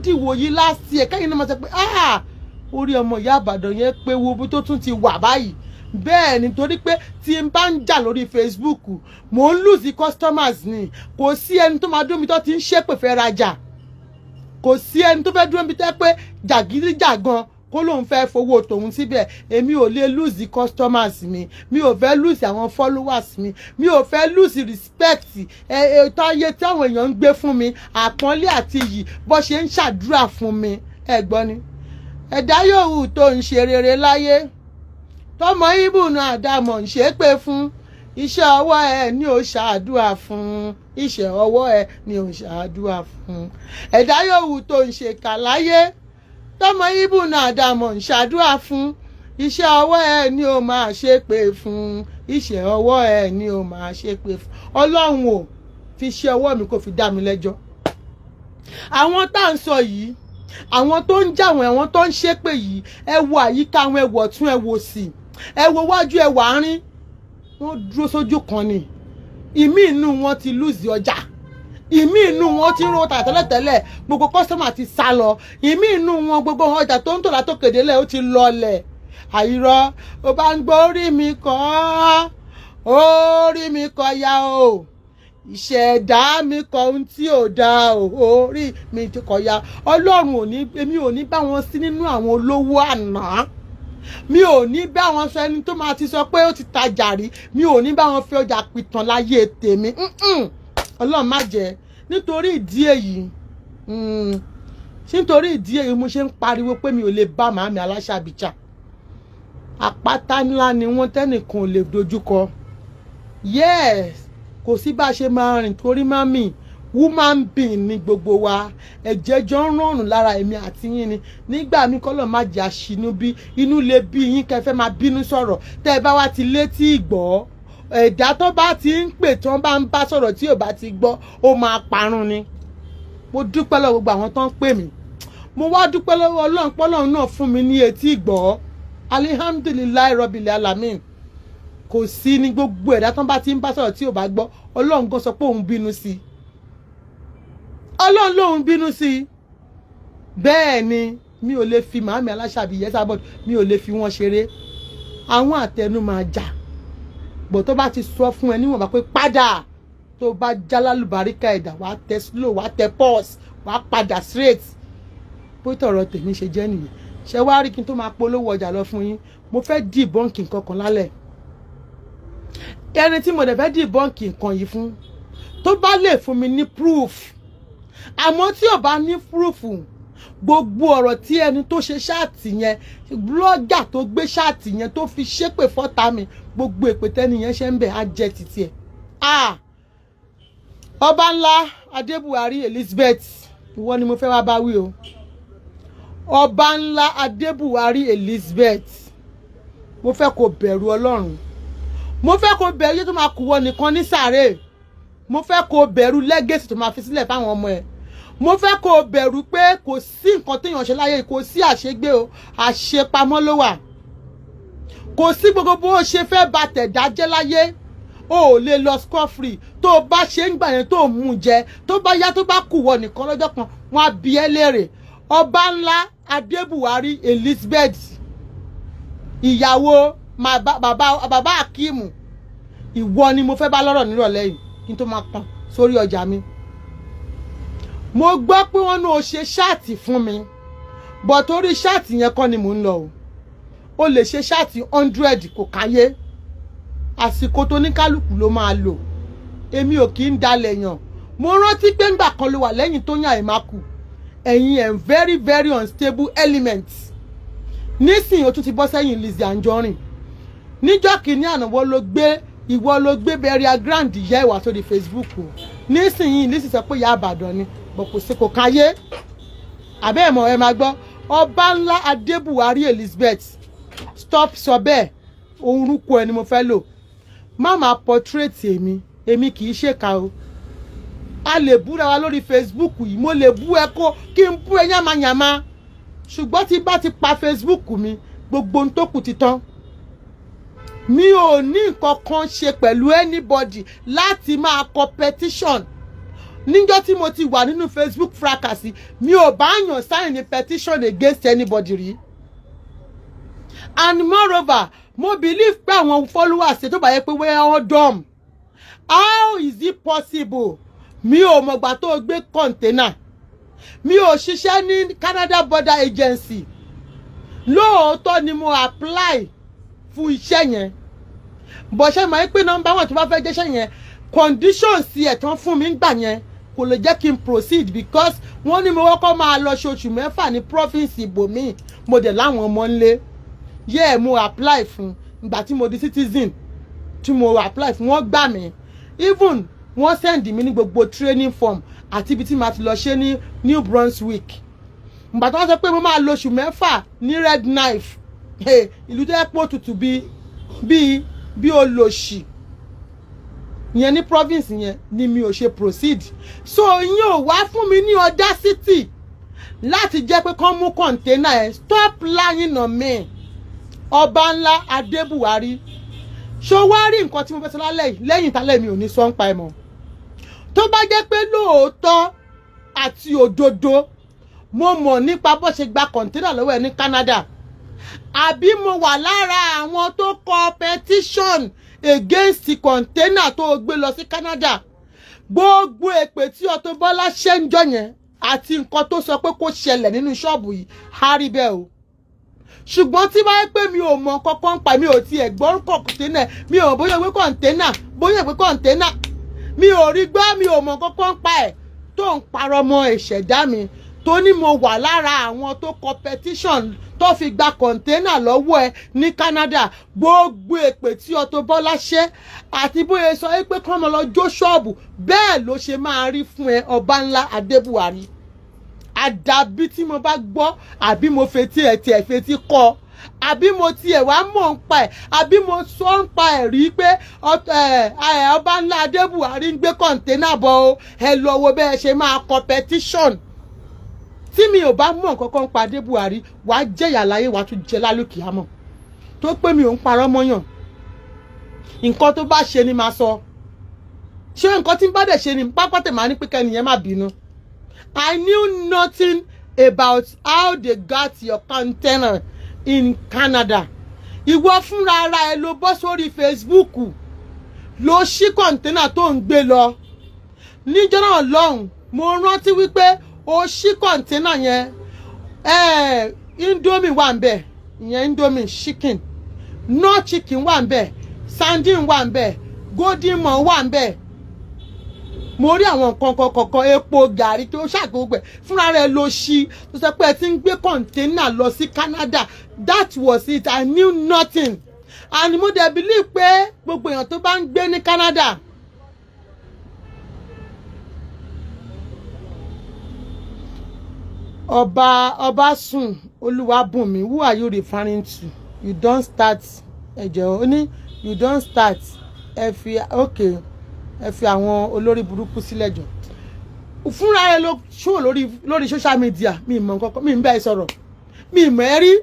Dìwòyí last year, kẹ́yìn náà máa sọ pé, "Ah, orí ọmọ ìyá Ìbàdàn yẹn pé, wo bí tó tún ti wà báyìí." Bẹ́ẹ̀ ni, torí pé tí n bá ń jà lórí Facebook, mò ń lose customers ni. Kò sí ẹni tó máa dúró mi tó ti ń ṣépè fẹ́ rajà. Kò sí ẹni tó fẹ́ dúró mi tẹ́ pé jàgídíjàgan kó lóun fẹ́ fowó tòun síbẹ̀. Èmi ò lè lose customers mi. Mi ò fẹ́ lose àwọn followers mi. Mi ò fẹ́ lose respect ẹ ẹ táyé tí àwọn èèyàn ń gbé fún mi, àpọ́nlé àti iyì, bó ṣe ń ṣàdúrà fún mi. Ẹ gbọ́ ni, ẹ̀dá yòówù tó ń ṣe rere láyé, tọmọ ibùnú àdàmọ̀ ń ṣépè fún, iṣẹ́ ọwọ́ ẹ ní ò ṣàdúrà fún, iṣẹ́ ọwọ́ ẹ ní ò ṣàdúrà fún. Ẹ̀dá yòówù tó ń ṣe kà láyé, tọmọ ibùnú àdàmọ̀ ń ṣàdúrà fún, iṣẹ́ ọwọ́ ẹ ní ò máa ṣépè fún, iṣẹ́ ọwọ́ ẹ ní ò máa ṣépè fún. Ọlọ́run ò fi iṣẹ́ ọwọ́ mi kò fi dá mi lẹ́jọ́. Àwọn tá à ń sọ yìí, àwọn tó ń jáwọn, àwọn tó ń ṣépè yìí, ẹ wo àyíká àwọn, ẹ wò ọ̀tún, ẹ wò òsì, ẹ wo wájú, ẹ wò àárín, wọ́n dúró sójú kan ni. Ìmí inú wọn ti lose ọjà, ìmí inú wọn ti ń rówó tà tẹ́lẹ̀tẹ́lẹ̀, gbogbo customer ti sá lọ. Ìmí inú wọn, gbogbo ọjà tó ń tò látòkèdélẹ̀, ó ti lọlẹ̀. Àìrọ́, ó bá ń gbọ́, orí mi kọ́, orí mi kọ́ ya o, ìṣẹ̀dá mi kọ ohun tí ò dáa o, orí mi ti kọ̀ ya. Ọlọ́run ò ní, èmi ò ní bá wọn sí nínú àwọn olówó àná. Mi ò ní bá wọn sọ ẹni tó máa ti sọ pé ó ti tajà rí. Mi ò ní bá wọn fi ọjà pìtàn láyé tèmi. Ọlọ́run má jẹ́. Nítorí ìdí èyí, nítorí ìdí èyí mo ṣe ń pariwo pé mi ò lè bá màámi Aláṣàbí jà. Àpáta ńlá ni wọ́n, tẹ́nìkan ò lè dojúkọ. Yes, kò sí bá a ṣe máa rìn, torí mami, human being ni gbogbo wa. Ẹ̀jẹ̀ jọ ń rọrùn lára èmi àti yín ni. Nígbà míì, kọ́lọ̀ má jẹ́ àṣìnú bí inú lè bí yín, kẹfẹ́ máa bínú sọ̀rọ̀. Tẹ́ ẹ bá wá ti létí ìgbọ́, ẹ̀dá tó bá ti ń pè, tí wọ́n bá ń bá sọ̀rọ̀, tí ò bá ti gbọ́, ó máa parun ni. Mo dúpẹ́ lọ́wọ́ gbogbo àwọn tó ń pè mí. Mo wá dúpẹ́ lọ́wọ́ Ọlọ́run pọ́lọ́run náà fún mi ní etí ìgbọ́. Alihamdulillahi rabbil alamin. Kò sí ní gbogbo ẹ̀dá tó bá ti ń bá sọ̀rọ̀ tí ò bá gbọ́, Ọlọ́run gan sọ pé òun bínú sí i. Ọlọ́run lòun bínú sí i. Bẹ́ẹ̀ ni, mi ò lè fi màámi Aláṣàbí yẹsàbọ̀d, mi ò lè fi wọ́n ṣeré. Àwọn àtẹnu máa jà bọ̀, tó bá ti sọ fún ẹ níwọ̀nba pé padà, tó bá jálálùbáríkà ẹ̀dá, wàá tẹ slow, wàá tẹ pause, wàá padà straight. Bó tọ̀rọ̀ tèmi ṣe jẹ́ nìyẹn. Ṣé wàá rí, kí n tó máa polówó ọjà lọ fún yín, mo fẹ́ debunk nǹkan kan lálẹ́. Ẹni tí mo dẹ̀ fẹ́ debunk nǹkan yìí fún, tó bá lè fún mi ní proof, àmọ́ tí ò bá ní proof, gbogbo ọ̀rọ̀ tí ẹni tó ṣe chat yẹn, blogger tó gbé chat yẹn tó fi ṣépè fọ́ta mi, gbogbo èpè tẹ́ni yẹn ṣe ń bẹ̀ á jẹ́ títí ẹ̀. Ah, ọba ńlá Adébuhari Elizabeth, ìwọ ni mo fẹ́ wá bá wí o. Ọba ńlá Adébuhari Elizabeth, mo fẹ́ kó bẹ̀rù Ọlọ́run. Mo fẹ́ kó bẹ̀rù yóò tó máa kú wọ nìkan ní sàárè. Mo fẹ́ kó bẹ̀rù legacy tó máa fi sílẹ̀ fáwọn ọmọ ẹ̀. Mo fẹ́ kó bẹ̀rù pé kò sí nǹkan téèyàn ṣe láyé, kò sí àṣegbé o, àṣepamọ́ ló wà. Kò sí gbogbo bó ṣe fẹ́ ba tẹ̀dá jẹ́ láyé, o ò lè lọ score free. Tó o bá ṣe ń gbà yẹn, tó o mú jẹ, tó bá yá, tó bá kù wọ nìkan lọ́jọ́ kan, wọ́n á bi ẹ́ léèrè. Ọba ńlá Adébùwárí Elizabeth, ìyàwó bàbá Akíìmù, ìwọ ni mo fẹ́ bá lọ́rọ̀ nírọ̀lẹ́ yìí, kí n tó máa pọ́n sórí ọjà mi. Mo gbọ́ pé wọ́n ní o ṣe chat fún mi bọ̀, torí chat yẹn kọ́ ni mò ń lọ o. O lè ṣe chat 100, kò káyé. Àsìkò tó ní kálukú ló máa lò. Èmi ò kì í dalẹ̀ yàn. Mo rántí pé ńgbà kan ló wà lẹ́yìn tó yàn àìmákù, ẹ̀yin ẹ̀ very very unstable element. Nísìnyí, o tún ti bọ́ sẹ́yìn Lizzy Anjorin. Níjọ́ kìíní àná, wọ́n ló gbé, ìwọ ló gbé burial ground yẹ ìwà sórí Facebook o. Nísìnyí, Lizzy sọ pé ìyá Àbàdàn ni bọ̀, kò sí, kò káyé àbẹ́ ẹ̀ mọ̀. Ẹ máa gbọ́, ọba ńlá Adébùwárí Elizabeth, stop sọ bẹ́ẹ̀. Orúkọ ẹ ni mo fẹ́ lò. Má máa portrait èmi. Èmi kì í ṣèkà o. A lè búra wa lórí Facebook yìí, mo lè bú ẹ kó kí n bú ẹ yàmàyàmà, ṣùgbọ́n tí bá ti pa Facebook mi, gbogbo ohun tó kù ti tán. Mi ò ní nǹkan kan ṣe pẹ̀lú anybody láti máa kọ petition. Níjọ́ tí mo ti wà nínú Facebook fracas, mi ò bá yàn sign a petition against anybody rí. And moreover, mo believe pé àwọn followers tó bá yẹ pé wọ́n dumb. How is it possible? Mi ò mọ̀gbà tó gbé container. Mi ò ṣiṣẹ́ ní Canada Border Agency. Lóòótọ́ ni mo apply fún iṣẹ́ yẹn bọ̀ṣẹ́ máa ń pé number one tó bá fẹ́ jẹ́ṣẹ́ yẹn, conditions ẹ̀ tán fún mi gbà yẹn kò lè jẹ́ kí n proceed, because wọ́n ní mo kọ́kọ́ máa lọ ṣoṣù 6 ní province ibòmíì. Mo dẹ̀ láwọn ọmọ ńlé yẹ́ ẹ̀. Mo apply fún ìgbà tí mo di citizen tí mo apply fún, wọ́n gbà mí. Even wọ́n send mi ní gbogbo training form àti ibi tí màá ti lọ ṣe ní New Brunswick. Ìgbà tí wọ́n sọ pé mo máa lo oṣù 6 ní Red Knife, ìlú tó yẹ pé ó tutù bíi bíi bí olòṣì yẹn ní province yẹn ni mi ò ṣe proceed. So ìyẹn ò wá fún mi ní audacity láti jẹ́ pé kán mú container ẹ̀. Stop lying on me, Ọba Ńlá Adébùwárí. Ṣó wá rí nǹkan tí mo fẹ́ sọ lálẹ́ yìí? Lẹ́yìn tálẹ̀ mi ò ní sọ ń pa ẹ̀ mọ́. Tó bá jẹ́ pé lóòótọ́ àti òdodo mo mọ̀ nípa bó ṣe gba container lọ́wọ́ ẹ̀ ní Canada, àbí mo wà lára àwọn tó kọ petition against container tó gbé lọ sí Canada, gbogbo èpè tí Auto Bola ṣe ń jọ yẹn àti nǹkan tó sọ pé kó ṣẹlẹ̀ nínú ṣọ́ọ̀bù yìí á rí bẹ́ẹ̀ o. Ṣùgbọ́n tí bá yẹ pé mi ò mọ kankan pa, mi ò tiẹ̀ gbọ́ container, mi ò bóyá ìwé container, bóyá ìwé container mi ò rí gbọ́, mi ò mọ kankan pa ẹ̀, tó ń parọ́ mọ́ ìṣẹ̀dá mi, tó ní mo wà lára àwọn tó kọ petition tó fi gba container lọ́wọ́ ẹ ní Canada, gbogbo èpè tí Auto Bola ṣe àti bóyá sọ pé kọ́ mọ lọ jó ṣọ́ọ̀bù, bẹ́ẹ̀ ló ṣe máa rí fún ẹ, Ọba Ńlá Adébùwárí. Àdàbí tí mo bá gbọ́, àbí mo fetí ẹ̀ tiẹ̀ fetí kọ́, àbí mo tiẹ̀ wá mọ̀ ń pa ẹ̀, àbí mo sọ ń pa ẹ̀ rí pé Ọba Ńlá Adébùwárí ń gbé container bọ̀ o, ẹ lọ wo bẹ́ẹ̀ ṣe máa kọ petition. Tí mi ò bá mọ̀ nǹkan kan pa Adébùwárí, wàá jẹ̀yà láyé, wàá tún jẹ lálùkìyámọ̀, tó pé mi ò ń parọ́ mọ́yàn. Nǹkan tó bá ṣe ni máa sọ. Ṣé nǹkan tí ń bá dẹ̀ ṣe ni pápátẹ̀ máa ní pé kẹ́niyẹn má bínú. I knew nothing about how they got your container in Canada. Ìwọ fúnra ara ẹ ló bọ́ sórí Facebook, ló ṣí container tó ń gbé lọ níjọ́ náà lọ́hùn. Mo rántí wípé o ṣí container yẹn, Indomie wà ń bẹ̀, ìyẹn Indomie chicken, no chicken wà ń bẹ̀, sardine wà ń bẹ̀, Golden Morn wà ń bẹ̀. Mo rí àwọn nǹkan kọ̀ọ̀kan, epo, gàrí tó ṣàgbọ́gbẹ̀. Fúnra rẹ̀ ló ṣí tó sọ pé ẹ ti ń gbé container lọ sí Canada. That was it. I knew nothing, and mo dẹ̀ believe pé gbogbo èèyàn tó bá ń gbé ní Canada, Ọba Ọbaṣun Olúwàbùnmi, who are you referring to? You don start. Ẹ̀jẹ̀ ó ní you don start. Ẹ fi, okay, ẹ fi àwọn olórí burúkú sílẹ̀ jọ. Fúnra ẹ ló ṣó lórí social media. Mi mọ̀ nǹkan kan, mi ń bá ẹ sọ̀rọ̀, mi mọ̀ ẹ́ rí.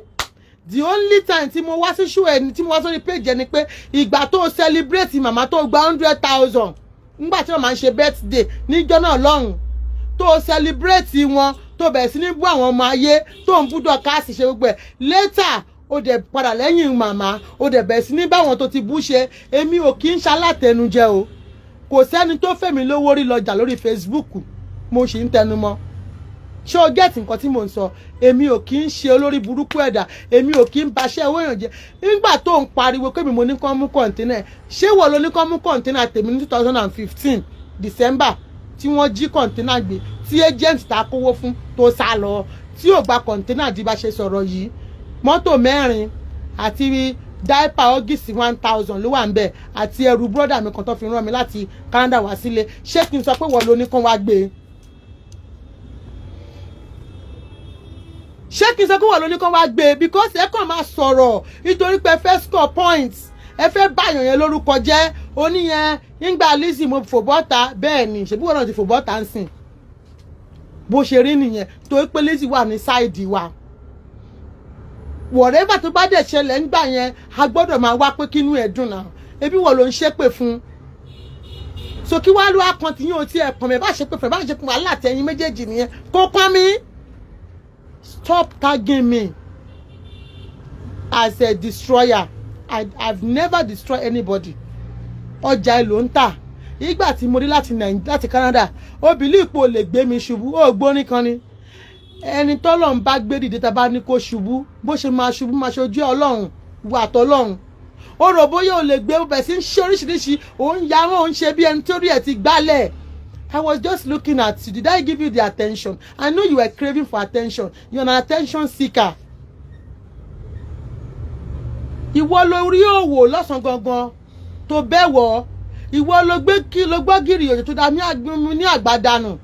The only time tí mo wá sí show ẹni, tí mo wá sórí page ẹni pé ìgbà tó celebrate màmá tó gba 100,000, nígbà tí wọ́n máa ń ṣe birthday níjọ́ náà lọ́hùn, tó celebrate wọn, tó bẹ̀rẹ̀ sí ní bú àwọn ọmọ ayé, tó ń bú Dorcas, ṣe gbogbo ẹ̀. Later ó dẹ̀ padà lẹ́yìn màmá, ó dẹ̀ bẹ̀rẹ̀ sí ní báwọn tó ti bú ṣe. Èmi ò kí ń ṣalátẹnujẹ o. Kò sẹ́ni tó fẹ̀mí lówó rí lọ́jà lórí Facebook. Mo sì ń tẹnu mọ́. Ṣé o get nǹkan tí mò ń sọ? Èmi ò kí ń ṣe olórí burúkú ẹ̀dá. Èmi ò kí ń baṣẹ́ owó èèyàn jẹ́. Nígbà tó ń pariwo pé mi mo ní kán mú container, ṣé wọ́n ló ní kán mú container tèmi ní 2015 December tí wọ́n jí container gbé, tí agent ta kówó fún tó sá lọ, tí ò gba container di bá ṣe sọ̀rọ̀ yìí? Mọ́tò mẹ́rin àti diaper Huggies 1,000 ló wà ń bẹ̀, àti ẹrù brother mi kan tó fi rán mi láti Canada wá sílé. Ṣé kí n sọ pé wọ́n ló ní kán wá gbé e? Ṣé kí n sọ pé wọ́n ló ní kán wá gbé e? Because ẹ kàn máa sọ̀rọ̀ nítorí pé ẹ fẹ́ score points, ẹ fẹ́ báyàn yẹn lórúkọ jẹ́. Oníyẹn nígbà Lizzy mo fò bọ́ta. Bẹ́ẹ̀ ni, ṣèbí wọn náà ti fò bọ́ta ń sìn. Bó ṣe rí nìyẹn, torí pé Lizzy wà ní side wa. Whatever tó bá dẹ̀ ṣẹlẹ̀ ńgbà yẹn, a gbọ́dọ̀ máa wá pé kínú ẹ̀ dùn náà. Ebi wọ́n ló ń ṣépè fún. So kí wàá ló wá kan tí yín o tí ẹ kàn mí? Bá ṣe pé fẹ́ bá ṣe pé wàhálà tẹ̀yìn méjèèjì nìyẹn, kó kàn mí. Stop tagging me as a destroyer. I've never destroyed anybody. Ọjà ẹ ló ń tà. Ìgbà tí mo rí láti Nàìjíríà, láti Canada, obìnrin ipò lè gbé mi ṣubú. Ó gbórí kan ni ẹni tọ́lọ́run bá gbé dìde, tá a bá ní kó ṣubú, bó ṣe máa ṣubú máa ṣojú Ọlọ́run wà tọ́lọ́run. Ó rò bóyá ò lè gbé bẹ̀ sí ń ṣe oríṣiríṣi, òun ya wọn, òun ṣe bí ẹni tó rí ẹ̀ ti gbálẹ̀. I was just looking at you. Did I give you the attention? I know you were craving for attention. You're an attention seeker. Ìwọ ló rí òwò lọ́sàn-án gangan tó bẹ́ wọ̀. Ìwọ ló gbé kí ló gbọ́ gìrì òjò tó dá ní àgbàdànù.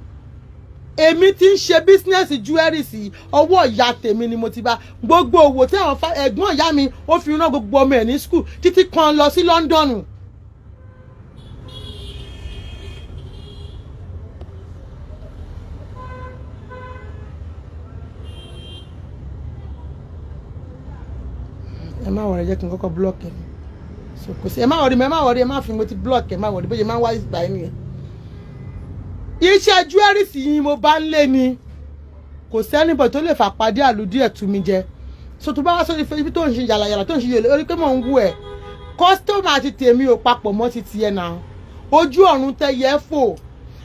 Èmi ti ń ṣe business jewelry sí ọwọ́ ìyá tèmi ni mo ti bá gbogbo òwò tí àwọn ẹ̀gbọ́n ìyá mi ó fi rán gbogbo ọmọ ẹ̀ ní school títí kan lọ sí London. Ẹ má worry, jẹ́ kí n kọ́kọ́ block ẹ̀. So kò sí, ẹ má worry, ẹ má worry, ẹ má fi, mo ti block ẹ, má worry. Bó ṣe máa ń wáyé ìgbà yẹn nìyẹn. Iṣẹ́ jewelry yìí mo bá ń lé ni, kò sẹ́nìbọ̀ tó lè fàpàdé àlùdí ẹ̀ tú mi jẹ. So tó bá wá sórí ibi tó ń ṣe yàlàyàlà, tó ń ṣe yèlè orí pé mò ń wú ẹ̀, customer ti tèmi ò papọ̀ mọ́ ti tiẹ̀ náà. Ojú ọ̀run tẹ yẹ fò,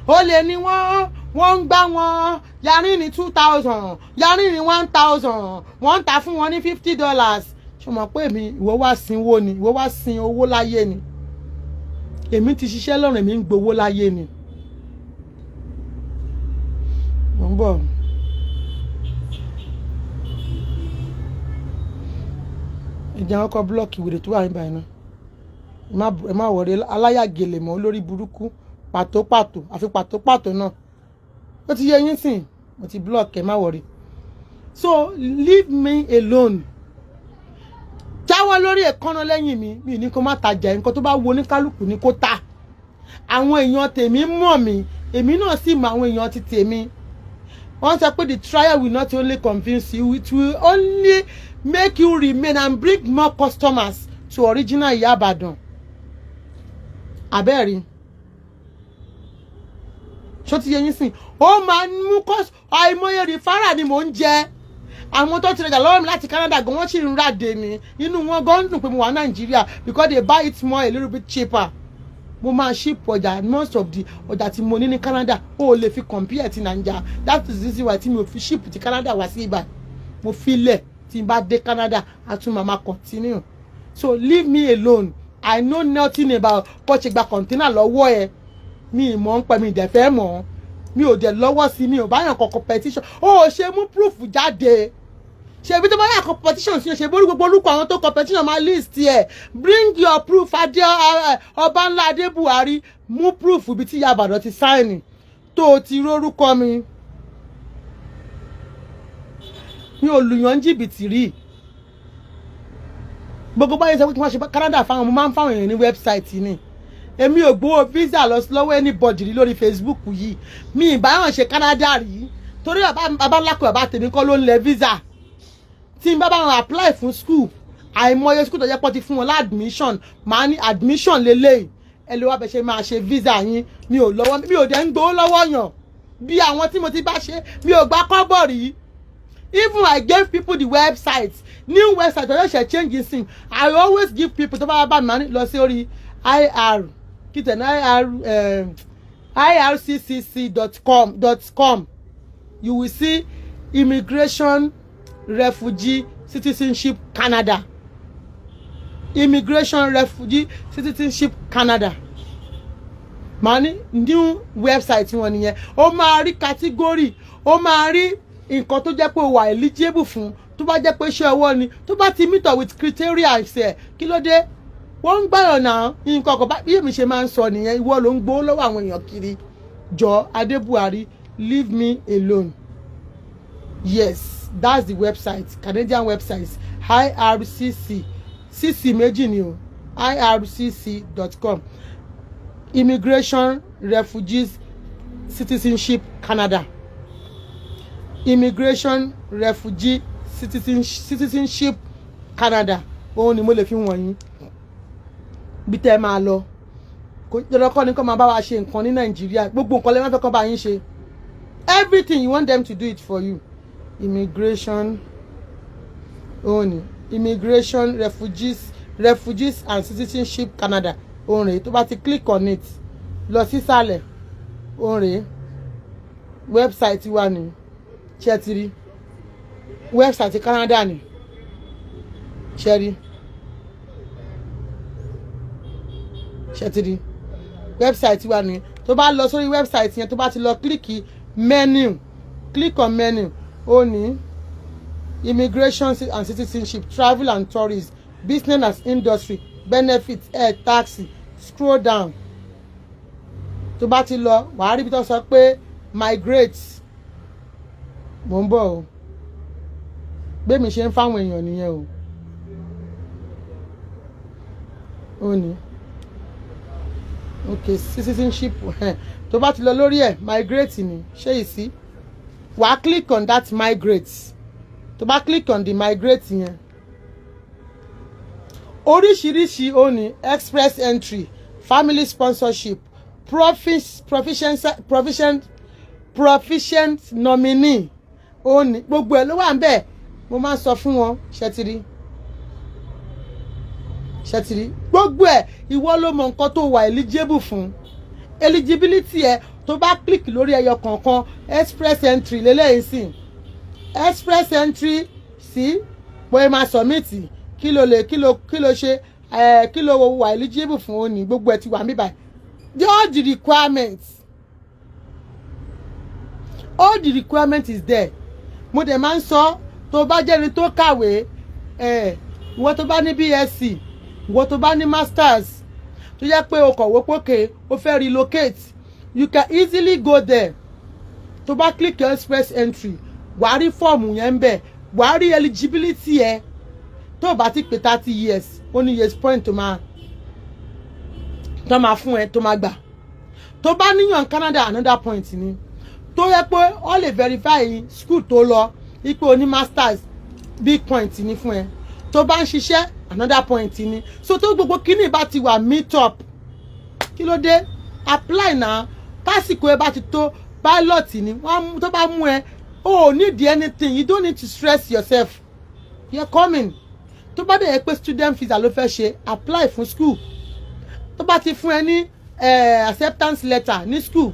ó lè ní wọ́n ń gbá wọn yarí ní 2,000, yarí ní 1,000, wọ́n ń ta fún wọn ní $50. Ṣé o mọ̀ pé èmi, ìwọ wá sin owó ni, ìwọ wá sin owó láyé ni. Èmi ti ṣiṣẹ́ lọ́rùn, èmi ń gbowó láyé ni. Mo ń bọ̀. Ìjà wọn kọ block wèrè tó wà níbàyìí náà. Ẹ má worry, aláyàgèlè mọ́ lórí burúkú pàtó pàtó àfi pàtó pàtó náà. Ó ti yẹ yín sìn, mo ti block ẹ, má worry. So leave me alone. Jáwọ́ lórí èkánná lẹ́yìn mi. Mi ní kó má tajà, nǹkan tó bá wo oníkálukú ní kó ta. Àwọn èèyàn tèmi mọ̀ mí, èmi náà sì mọ àwọn èèyàn ti tèmi. Wọ́n sọ pé the trial will not only convince you, it will only make you remain and bring more customers to original Ìyá Ìbàdàn. Àbẹ́ẹ̀rí ṣó ti yẹ yín sìn? Ó máa ń mú kọ́. Àìmọye referral ni mò ń jẹ. Àwọn tó ti rajà lọ́wọ́ mi láti Canada gan, wọ́n sì ń ràdè mi, inú wọn gan ń dùn pé mo wà Nàìjíríà because they buy it more, a little bit cheaper. Mo máa ship ọjà. Most of the ọjà tí mo ní ní Canada, ó lè fi compare ti Naija. That is the reason why tí mi ò fi ship ti Canada wá sí ibà. Mo fi lẹ̀, tí n bá dé Canada, a tún máa máa continue. So leave me alone. I know nothing about bó ṣe gba container lọ́wọ́ ẹ. Mi ì mọ̀ ń pẹ́, mi ì dẹ̀ fẹ́ mọ̀ ọ́, mi ò dẹ̀ lọ́wọ́ sí, mi ò bá yàn kọ̀ọ̀kan petition. Ó ṣe mú proof jáde. Ṣe ibi tó bá yà competition sí, ṣe borí gbogbo orúkọ àwọn tó competition máa list ẹ. Bring your proof. Adé ọba ńlá adé Buhari, mú proof ibi tí Ìyá Ìbàdàn ti sign tó o ti rórúkọ mi. Mi ò lùyàn jìbìtì rí. Gbogbo báyìí sọ pé kí wọ́n ṣe Canada fáwọn, mo máa ń fáwọn èèyàn ní website ni. Èmi ò gbowó visa lọ lọ́wọ́ anybody rí lórí Facebook yìí. Mi ìbáyọ̀ ṣe Canada rí torí bàbá ńlá kọ bàbá tèmi kọ́ ló ń lẹ visa. Tí n bá bá wọn apply fún school, àìmọye school tó jẹ́ pọ́ ti fún wọn lá admission, màá ní admission lélẹ́yìí, ẹ lè wá bẹ ṣe máa ṣe visa yín. Mi ò lọ́wọ́, mi ò dẹ̀ ń gbowó lọ́wọ́ yàn. Bí àwọn tí mo ti bá ṣe, mi ò gba kọ́bọ̀ rí. Even I gave people the website, new website ọjọ́ ṣe change sim. I always give people tó bá bá mi, máa ní lọ sí orí ir kìtẹ̀ ní ir irccc.com.com. You will see immigration, refugee, citizenship Canada. Immigration, refugee, citizenship Canada, màá ní new website wọn nìyẹn. Ó máa rí category, ó máa rí nǹkan tó jẹ́ pé ó wà eligible fún, tó bá jẹ́ pé iṣẹ́ ọwọ́ ni, tó bá ti meet up with criteria ṣe. Kí ló dé wọ́n ń gbàyàn náà? Nǹkan kan bá bí èmi ṣe máa ń sọ nìyẹn. Ìwọ ló ń gbowó lọ́wọ́ àwọn èèyàn kiri jọ. Adé Buhari, leave me alone. Yes, that's the website, Canadian website, ircc, cc méjì ni o, ircc.com, immigration, refugees, citizenship Canada. Immigration, refugee, citizenship Canada. Òun ni mo lè fi wọ̀nyí bí tẹ́ ẹ máa lọ. Kò dandan kọ́ ni kó máa bá wa ṣe nǹkan ní Nàìjíríà. Gbogbo nǹkan lè má fẹ́ kó bá yín ṣe. Everything you want them to do it for you. Immigration, òun ni Immigration, Refugees and Citizenship Canada, òun rèé. Tó bá ti click on it, lọ sísàlẹ̀, òun rèé. Website wa ni. Ṣé ti rí website Canada ni? Ṣé rí? Ṣé ti rí website wa ni? Tó bá lọ sórí website yẹn, tó bá ti lọ click menu, click on menu, ó ní immigration and citizenship, travel and tourism, business and industry, benefits, air taxi. Scroll down. Tó bá ti lọ, wàá rí ibi tó sọ pé migrate. Mò ń bọ̀ o. Gbémi ṣe ń fáwọn èèyàn nìyẹn o. Ó ní ok, citizenship. Tó bá ti lọ lórí ẹ̀, migrate ni. Ṣé yìí sí? Wàá click on that migrate. Tó bá click on the migrate yẹn, oríṣiríṣi, ó ní express entry, family sponsorship, proficient nominee. Ó ní gbogbo ẹ̀ ló wà ń bẹ̀. Mo máa ń sọ fún wọn. Ṣẹ́tìrí, ṣẹ́tìrí gbogbo ẹ̀? Ìwọ ló mọ nǹkan tó wà eligible fún, eligibility ẹ. Tó bá click lórí ẹyọ kọ̀ọ̀kan, express entry lélẹ́yìn sí, express entry sí bóyá máa submit, kí ló lè, kí ló ṣe ẹ, kí ló wà eligible fún. Ó ní gbogbo ẹ ti wà níbàyìí. All the requirement is there. Mo dẹ̀ máa ń sọ, tó bá jẹ́ni tó kàwé ẹ̀, ìwọ tó bá ní BSc, ìwọ tó bá ní masters, tó yẹ pé o kọ̀wé pókè, o fẹ́ relocate, you can easily go there. Tó bá click express entry, wàá rí fọ́ọ̀mù yẹn ń bẹ̀, wàá rí eligibility ẹ. Tó o bá ti pé 30 years, ó ní years point tó máa fún ẹ, tó máa gbà. Tó bá níyàn Canada, another point ni tó yẹ pé ọ lè verify school tó lọ, ipò oní masters, big point ni fún ẹ. Tó bá ń ṣiṣẹ́, another point ni. So tó gbogbo kíní bá ti wà meet up, kí ló dé? Apply now. Tásìkò ẹ bá ti tó, pilot ni wọ́n tó bá mú ẹ. O ò need anything. You don't need to stress yourself. You're coming. Tó bá dẹ̀ yẹ pé student visa ló fẹ́ ṣe, apply fún school. Tó bá ti fún ẹ ní acceptance letter ní school,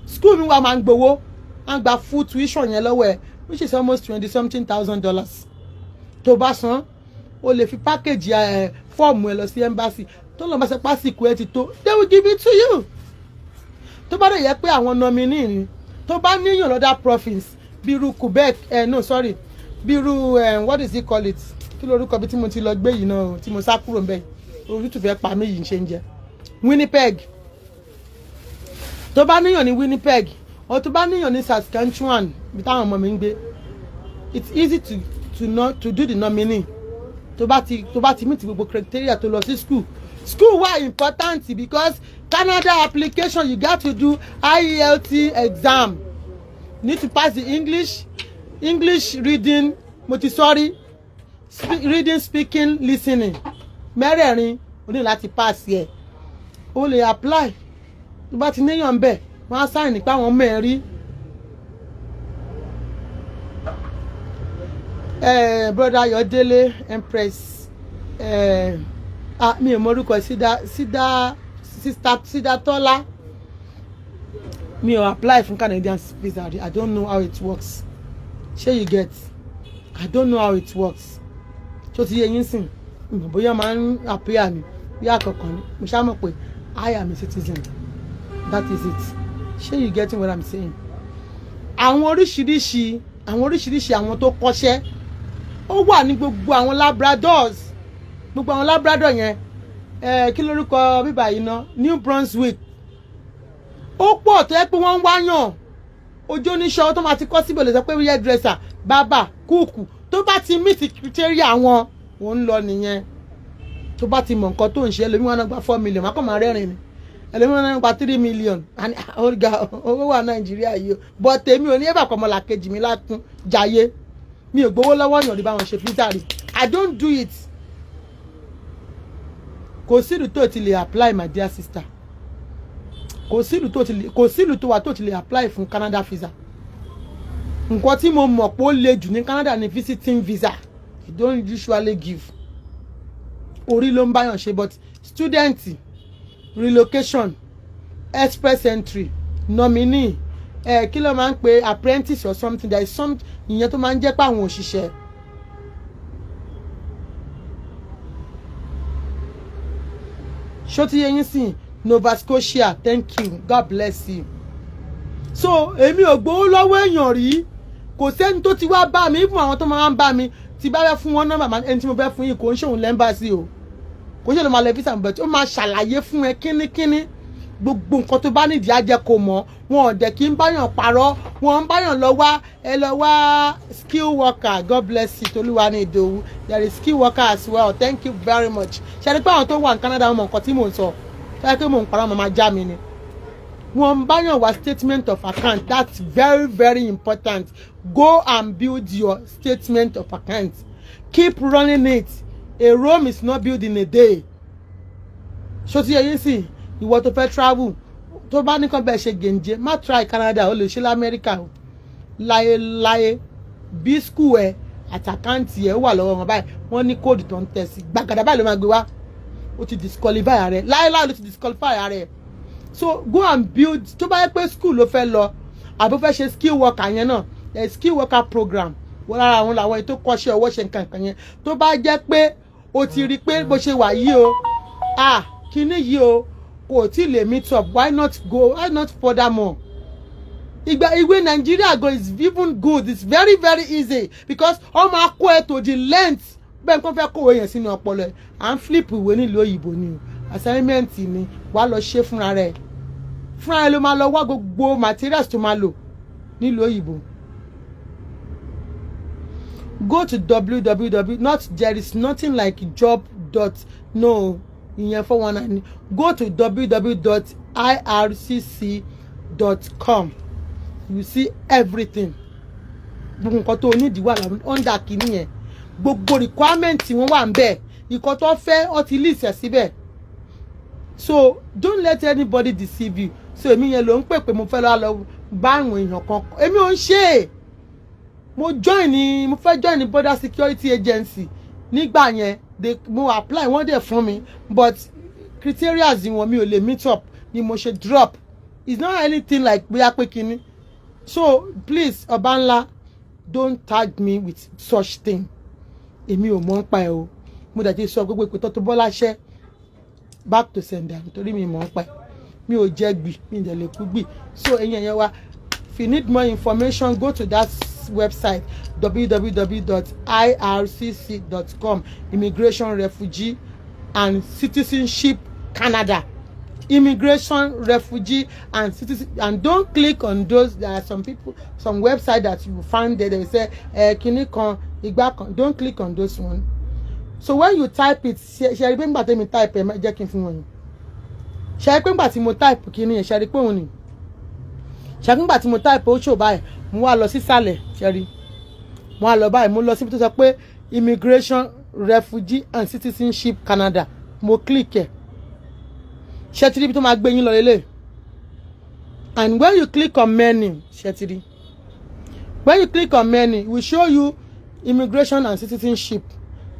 school mi wà máa ń gbowó, máa ń gba full tuition yẹn lọ́wọ́ ẹ, which is almost twenty something thousand dollars. Tó bá san, o lè fi package ẹ, fọ́ọ̀mù ẹ lọ sí embassy. Tó lọ́n bá ṣe pásìkò ẹ ti tó, they will give it to you. Tó bá dẹ̀ yẹ pé àwọn nominee ni, tó bá níyàn lọ́dà province, bíi Quebec, no, sorry, bíi what is it call it, kí lorúkọ bí tí mo ti lọ gbé yìí náà tí mo sá kúrò ń bẹ̀, orí fẹ́ pa mí yìí, ń ṣe ń jẹ Winnipeg. Tó bá níyàn ní Winnipeg or tó bá níyàn ní Saskatchewan, bí táwọn ọmọ mi ń gbé, it's easy to not to do the nominee. Tó bá ti meet gbogbo criteria, tó lọ sí school. School wà important because Canada application, you got to do IELTS exam. You need to pass the English reading, mo ti sorry, reading, speaking, listening, mẹ́rẹ̀ẹ̀rin o ní láti pass yẹ. O lè apply. Tó bá ti níyàn ń bẹ̀, wọ́n á sign nípa àwọn mẹ́rin. Brother Ayọ̀délé Empress, ah, mi ò mọ orúkọ sídà sídà, sister Sídà Tọ́lá. Mi ò apply fún Canadian visa. I don't know how it works. Ṣé you get? I don't know how it works. Tó ti yé yín sìn, ìmọ̀ bóyá máa ń appear ni bí àkọ́kọ́ ni. Mo ṣá mọ̀ pé I am a citizen. That is it. Ṣé you getting what I'm saying? Àwọn oríṣiríṣi àwọn tó kọ́ṣẹ́, ó wà ní gbogbo àwọn Labradors, gbogbo àwọn Labrador yẹn, kí lórúkọ bíbà yìí ná, New Brunswick, ó pọ̀ tó yẹ pé wọ́n ń wáyàn ojú oníṣẹ́ tó máa ti kọ́ síbẹ̀. Lè sọ pé hairdresser, barber, cook, tó bá ti meet criteria wọn, òun lọ nìyẹn. Tó bá ti mọ̀ nǹkan tó ń ṣe, ẹlòmíì wọn náà gba 4 million, má kàn máa rẹ́rìn ni. Ẹlòmíì wọn náà gba 3 million. Ọ̀gá owó wà Nàìjíríà yìí o, but tèmi ò ní ẹ̀bà kọ́mọlà kejì mi lákún jayé. Mi ò gbowó lọ́wọ́ yàn rí báwọn ṣe visa rí. I don't do it. Kò sí ìlú tó ti lè apply, my dear sister. Kò sílùú tó ti lè, kò sílùú tó wà tó ti lè apply fún Canada visa. Nǹkan tí mo mọ̀ pé ó le jù ní Canada ni visiting visa. You don't usually give. Orí ló ń báyàn ṣe, but student, relocation, express entry, nominee, ẹ kí ló máa ń pe apprentice or something, there is some ìyẹn tó máa ń jẹ́ pé àwọn òṣìṣẹ́. Ṣó ti yé yín sìn? Nova Scotia, thank you, God bless you. So èmi ò gbowó lọ́wọ́ èèyàn rí. Kò sẹ́ni tó ti wá bá mi, even àwọn tó máa ń bá mi, tí bá fẹ́ fún wọn nọ́mbà ẹni tí mo fẹ́ fún yìí, kò ń ṣòun l'embassy o, kò ń ṣe ló máa lẹ visa, but ó máa ṣàlàyé fún ẹ kínníkínní. Gbogbo nǹkan tó bá nídìí á jẹ́ kó mọ̀. Wọn ò dẹ̀ kí ń báyàn parọ́, wọn ń báyàn lọ wá ẹ lọ wá skill worker. God bless you, Tolúwa ní Ìdòwú. There is skill worker as well. Thank you very much. Ṣe ni pé àwọn tó wà ní Canada, wọn mọ nǹkan tí mò ń sọ. Ṣe pé mò ń parọ́, màá máa já mi ni. Wọn ń báyàn wá statement of account. That's very, very important. Go and build your statement of account. Keep running it. A Rome is not built in a day. Ṣó ti yé yín sí? Ìwọ tó fẹ́ travel, tó bá nìkan bẹ́ẹ̀ ṣe gèǹjẹ, má try Canada. Ó lè ṣe lamẹ́ríkà o. Láyéláyé, bí school ẹ àti account ẹ wà lọ́wọ́ wọn báyìí, wọ́n ní code tó ń tẹ̀ sí gbàgàdà báyìí ló máa gbé wá. Ó ti disqualify rẹ láéláé, ló ti disqualify rẹ. So go and build. Tó bá yẹ pé school ló fẹ́ lọ, àbó fẹ́ ṣe skill worker yẹn náà, skill worker program wọ́n lára àwọn làwọn ètò kọ́ṣẹ́ ọwọ́ ṣe nǹkan kan yẹn. Tó bá jẹ́ pé o ti rí i pé bó ṣe wà yìí o, ah, kíní yìí o, kò tí lè meet up, why not go? Why not further more? Ìgbà ìwé Nàìjíríà go is even good. It's very, very easy because wọ́n máa kó ẹ to the length bẹ́ẹ̀ nǹkan fẹ́ kówó yẹn sínú ọpọlọ ẹ̀. À ń flip ìwé nílùú òyìnbó ni o. Assignment ni wàá lọ ṣe fúnra rẹ̀. Fúnra rẹ̀ ló máa lọ wá gbogbo materials tó máa lò nílùú òyìnbó. Go to www, not, there is nothing like job dot, no, ìyẹn 419. Go to www.ircc.com. You see everything. Gbogbo nǹkan tó onídìí wà láwọn under kìíní yẹn. Gbogbo requirement wọn wà ń bẹ̀. Ìkọ́ tó fẹ́, ọ ti list ẹ̀ síbẹ̀. So don't let anybody deceive you. So èmi yẹn ló ń pè pé mo fẹ́ lọ́ọ́ lọ bá àwọn èèyàn kan. Èmi ò ń ṣe é. Mo join ní, mo fẹ́ join ní border security agency nígbà yẹn. They, mo apply, wọ́n dẹ̀ fún mi, but criteria wọn mi ò lè meet up ni mo ṣe drop. It's not anything like bóyá pé kinní. So please, ọba ńlá, don't tag me with such thing. Èmi ò mọ̀ ń pa ẹ̀ o. Mo dẹ̀ ti sọ gbogbo ìpè tó tó bọ́lá ṣẹ́ back to sender, nítorí mi mọ̀ ń pa ẹ̀. Mi ò jẹ́ gbì, mi dẹ̀ lè kú gbì. So ẹ̀yin ẹ̀yẹ wa, if you need more information, go to that website, www.ircc.com, Immigration, Refugee and Citizenship Canada. Immigration, Refugee and Citizen. And don't click on those. There are some people, some website that you find there, they will say eh, kinní kan, igba kan. Don't click on those one. So when you type it, ṣe ṣe rí pé nígbà tẹ́mi type ẹ̀, jẹ́ kí n fún wọn yìí. Ṣe rí pé nígbà tí mo type kinní yẹn, ṣe rí pé òun ni, ṣe rí pé nígbà tí mo type ó ṣò báyìí, mo wá lọ sísàlẹ̀. Ṣe rí, mo wá lọ báyìí, mo lọ síbi tó sọ pé Immigration, Refugee and Citizenship Canada. Mo click ẹ̀. Ṣe ti rí ibi tó máa gbé yín lọ lélẹ̀? And when you click on menu, ṣe ti rí, when you click on menu, it will show you immigration and citizenship,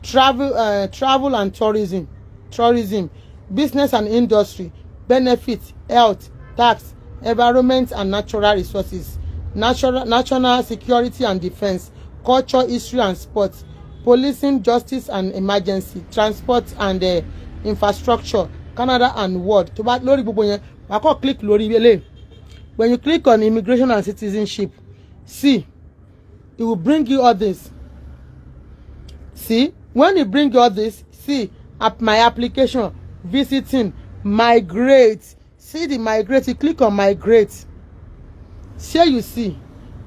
travel, travel and tourism, tourism, business and industry, benefit, health, tax, environment and natural resources, national security and defence, culture, history and sports, policing, justice and emergency, transport and infrastructure, Canada and world. Tó bá lórí gbogbo yẹn, wàá kọ́ click lórí eléyìí. When you click on immigration and citizenship, see, it will bring you all this. See, when it bring you all this, see app, my application, visiting, migrate. See the migrate. You click on migrate. Here you see,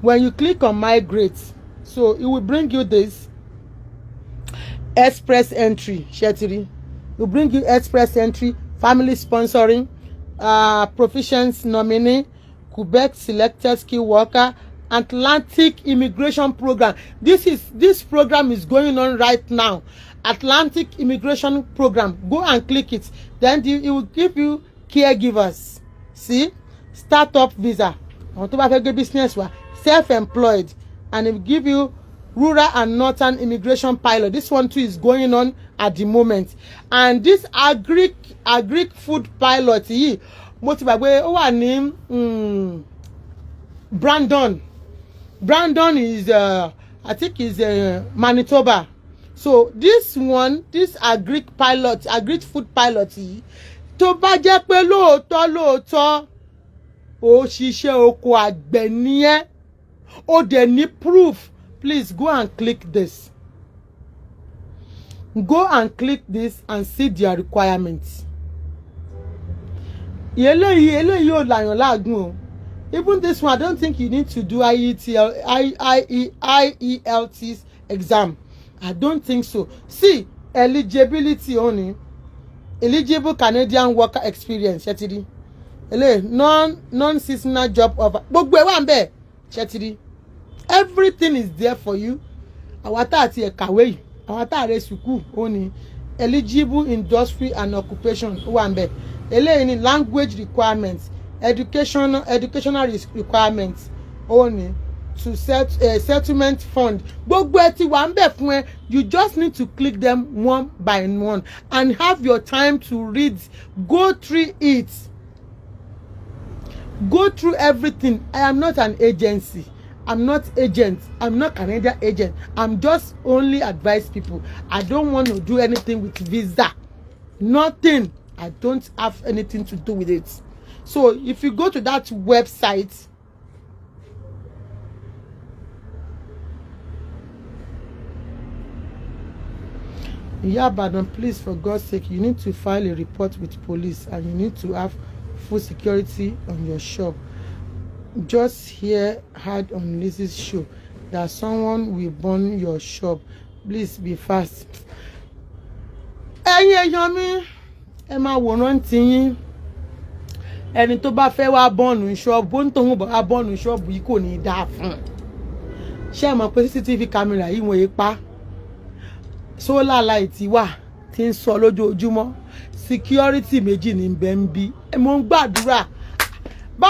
when you click on migrate, so it will bring you this express entry. Ṣé ti rí? It will bring you express entry, family sponsoring, proficiency nominee, Quebec selected skilled worker, Atlantic immigration program. This program is going on right now. Atlantic immigration program, go and click it. Then it will give you caregivers. See, startup visa, àwọn tó bá fẹ́ gbé business wá, self-employed, and it will give you rural and northern immigration pilot. This one too is going on at the moment. And this agric food pilot yìí, mo ti gbàgbé, ó wà ní Brandon. Brandon is I think is Manitoba. So this one, this agric pilot, agric food pilot yìí, tó bá jẹ́ pé lóòótọ́ lóòótọ́ ó ṣiṣẹ́ oko àgbẹ̀ ní ẹ́, ó dẹ̀ ní proof, please go and click this. Go and click this and see their requirements. Eléyìí ò làyàn láàgùn o. Even this one, I don't think you need to do IETL, I, I, E, IELTS exam. I don't think so. See, eligibility only, eligible Canadian worker experience, ṣé ti rí? Eléyìí, non seasonal job offer, gbogbo ẹ̀ wà ń bẹ̀, ṣé ti rí? Everything is there for you. Àwa tá àti ẹ̀kàwé yìí, àwa tá àrẹ sùkúù, ó ní eligible industry and occupation, ó wà ń bẹ̀. Eléyìí ní language requirements, educational requirements, ó ní to settlement fund, gbogbo ẹ ti wà ń bẹ̀ fún ẹ. You just need to click them one by one and have your time to read, go through it, go through everything. I am not an agency. I'm not agent. I'm not Canadian agent. I'm just only advise people. I don't want to do anything with visa, nothing. I don't have anything to do with it. So if you go to that website, Ìyá Ìbàdàn, please, for God's sake, you need to file a report with police and you need to have full security on your shop. Just hear heard on Lizzie's show that someone will burn your shop. Please be fast. Ẹ̀yin èèyàn mi, ẹ máa wòran tiyín. Ẹni tó bá fẹ́ wá burn ṣọ́ọ̀bù, ó ń tóun bọ̀ wá burn ṣọ́ọ̀bù yìí, kò ní í dáa fún un. Ṣé ẹ mọ̀ pé CCTV camera yìí, wọ́n yé pa, solar light wà tí ń sọ lójoojúmọ́, security méjì ní bẹ́ẹ̀ ń bí. Mo ń gbàdúrà.